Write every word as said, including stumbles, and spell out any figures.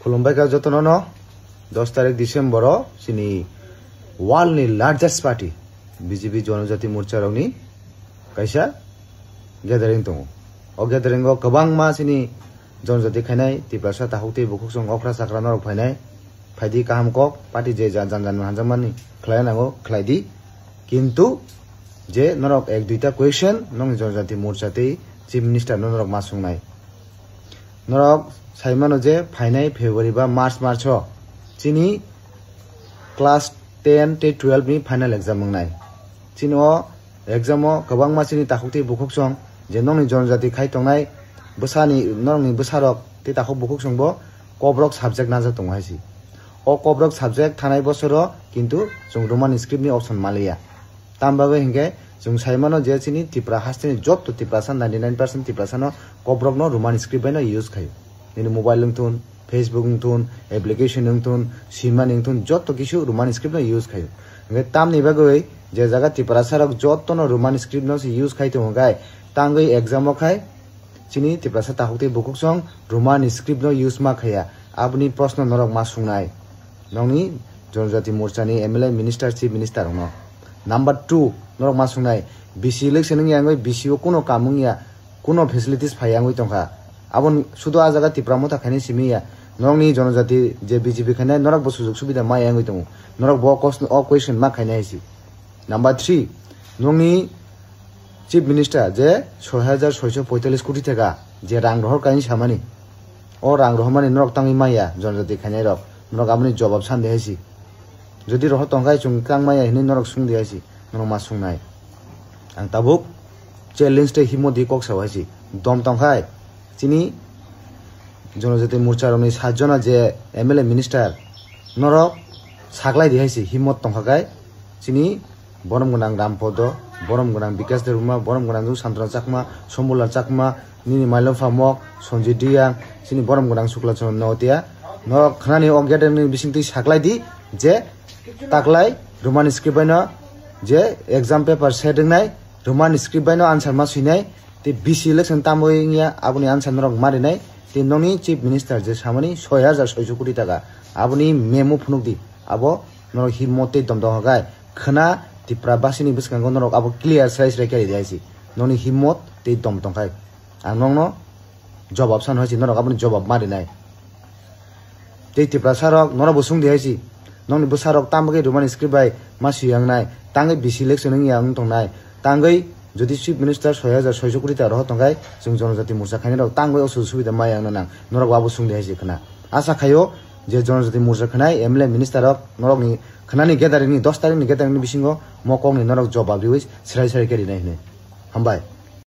Khulumbai kha jotono no, dos tarik December o chini world ni largest party B J P Janajati Morcha rokni kaisa gathering tongo. O gathering o kwbangma chini Janajati khainai, Tiprasa takhuk tei bukhuk song okra chakra norok phainai, phaidi kaham kok, party je jan jan jan hanjakmani khlai nango khlai di. Kintu je norok ek duita question nongni Janajati Morcha tei Chief Minister no norok ma sungnai. Norok sai mano je phainai February ba March, March o chini class ten tei twelve ni final exam wngnai. Chini o exam o kwbangma chini takhuk tei bukhuk song je nongni Janajati khai tongnai bwsani, norokni bwsarok tei takhuk bukhuk song bo Kobrok subject najak tongo hai si. O Kobrok subject thanai bosoro kintu chwng Roman script ni option maliya. Tam bagwi hinkhe chwng sai mano je chini Tripura hasteni jotto Tiprasa, ninety nine percent Tiprasano Kobrokno Roman script baino use khaio. Nini mobile wngthun, Facebook wngthun, application wngthun, simani wngthun, jotto kisu Roman script no use khaio. Hinkhe tamni bagwi je jaga Tiprasa rok jottono Roman script no se use khai tongo khe, tangwi exam o khai chini Tiprasa takhuk tei bukhuk song Roman script no use ma khaya. Aboni proshno norok ma sungnai. Nongni Janajati Morcha ni M L A, minister, chief minister rokno. Number two, norok ma sungnai, B C election wngya wngwi B C o kuno kam wngya, kuno facilities phaiya wngwi tongkha. Aboni sudo a jaga Tipra Motha khainai simi ya. Nongni Janajati je B J P khainai, norok bo sujog subida maya wngwi tongo. Norok bo kos-, o question ma khainai hai si. Number three, nongni Chief Minister je soi hajar soiso poitalis koti taka je rang rohor kaini samani, o rang rohormani norok tangwi maya Janajati khainai rok, norok aboni jobab sandi hai si. Jodi rohor tongkhai chwng tang maya hinwi norok sungdi hai si, norok ma sungnai. Ang tabuk challenge tei himot di kok sao hai si. Dom tongkhai chini Janajati Morcha rokni sat jona je M L A minister norok saklai di hai si, himot tongkha kai chini borom gwnang Ram Podo, borom gwnang Bikas Debbarma, borom gwnang Santana Chakma, Sombulal Chakma, nini Mailom Phamok, Sanjay Reang, chini borom gwnang Sukla Chandra Noatia. Norok khnani o gathering ni bisingtwi saklai di je taklai Roman script baino je exam paper set wngnai, Roman script baino answer ma swinai, tei B C election tamwi wngya aboni answer norok ma rinai, tei nongni chief minister je samani soi hajar soiso koti taka, aboni memo phunuk di, abo norok himot tei dom dong hakai khna Tipra basini bwskango norok abo clear sai sai khe ri di hai si, nongni himot tei dom tongkhai. Ang nongno jobab sano hai si, norok aboni jobab ma rinai. Tei Tiprasa rok norok bo sung di hai si, nongni bwsa rok tam bagwi Roman script bai ma sui yang nai, tangwi B C election wng yang wng tong nai, tangwi jodi chief minister soi hajar soiso koti taka rohor tong khai, chwng Janajati Morcha khainai rok tangwi o sujog subida ma yang nang, norok bo abo sung di hai si khna. Asa khaio je Janajati Morcha khainai M L A minister rok norokni khnani gathering ni, dos tarik ni gathering ni bisingo mo kok ni norok jobab riwi srai srai khe rinai hinwi. Hambai.